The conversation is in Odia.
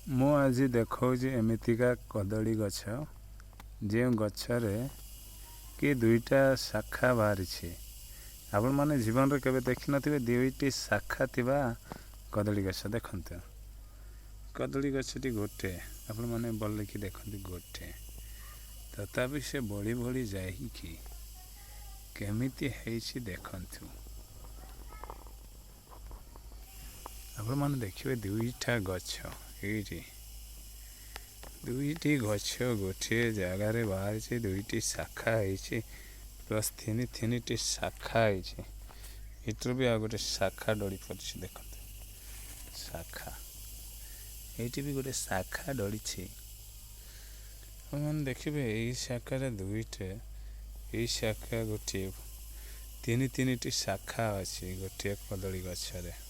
ମୁଁ ଆଜି ଦେଖାଉଛି ଏମିତିକା କଦଳୀ ଗଛ, ଯେଉଁ ଗଛରେ କି ଦୁଇଟା ଶାଖା ବାହାରିଛି। ଆପଣମାନେ ଜୀବନରେ କେବେ ଦେଖିନଥିବେ ଦୁଇଟି ଶାଖା ଥିବା କଦଳୀ ଗଛ। ଦେଖନ୍ତୁ, କଦଳୀ ଗଛଟି ଗୋଟେ, ଆପଣମାନେ ଭଲକି ଦେଖନ୍ତୁ, ଗୋଟେ। ତଥାପି ସେ ବଢ଼ି ବଢ଼ି ଯାଇକି କେମିତି ହେଇଛି ଦେଖନ୍ତୁ। ଆପଣମାନେ ଦେଖିବେ ଦୁଇଟା ଗଛ, ଏଇଠି ଦୁଇଟି ଗଛ ଗୋଟିଏ ଜାଗାରେ ବାହାରିଛି, ଦୁଇଟି ଶାଖା ହେଇଛି, ପ୍ଲସ୍ ତିନି ତିନିଟି ଶାଖା ହେଇଛି। ଏଥିରୁ ବି ଆଉ ଗୋଟେ ଶାଖା ଡଳି ପଡ଼ିଛି, ଦେଖନ୍ତୁ ଶାଖା। ଏଇଠି ବି ଗୋଟେ ଶାଖା ଡଳିଛି। ଆପଣମାନେ ଦେଖିବେ ଏଇ ଶାଖାରେ ଦୁଇଟା, ଏଇ ଶାଖା ଗୋଟିଏ, ତିନି ତିନିଟି ଶାଖା ଅଛି ଗୋଟିଏ କଦଳୀ ଗଛରେ।